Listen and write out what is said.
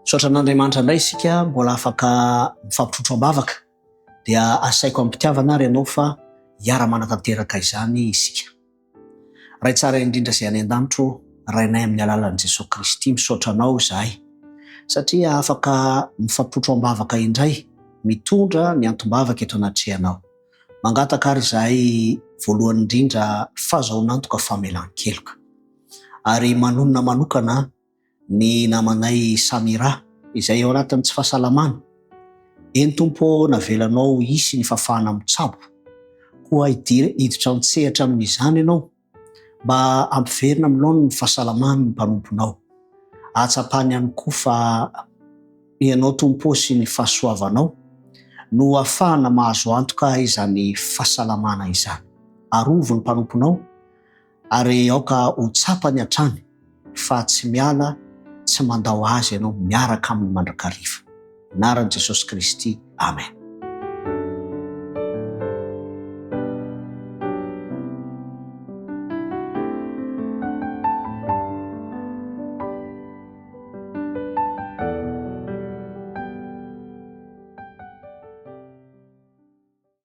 Misaotra an'Andriamanitra indray isika mbola afaka mifampitrotro am-bavaka dia asaiko am-pitiavana ary ianao fa hiara-manatanteraka izany isika. Ray tsara indrindra izay any an-danitra ô, Rainay amin'ny alalan'i Jesoa Kristy, misaotra Anao izahay satria afaka mifampitrotro am-bavaka indray mitondra ny antom-bavaka eto anatrehanao. Mangataka ary izahay voalohany indrindra fahazahoan'antoka famelan-keloka. Ary manonona manokana ny namanay Samira izay ao anatin'ny tsy fahasalamana. Eny Tompo ô navelanao hisy ny fahafahana mitsabo, koa hiditra an-tsehatra amin'izany Ianao mba hampiverina amin'ny laoniny ny fahasalamany ny mpanomponao. Ahatsapany ihany koa fa Ianao Tompo ô sy ny fahasoavanao no ahafahana mahazo antoka izany fahasalamana izany. Arovy ny mpanomponao Ary aoka ho tsapany hatrany fa tsy miala, tsy mandao azy ianao, miaraka aminy mandrakariva. Anaran'i Jesosy Kristy, Amen.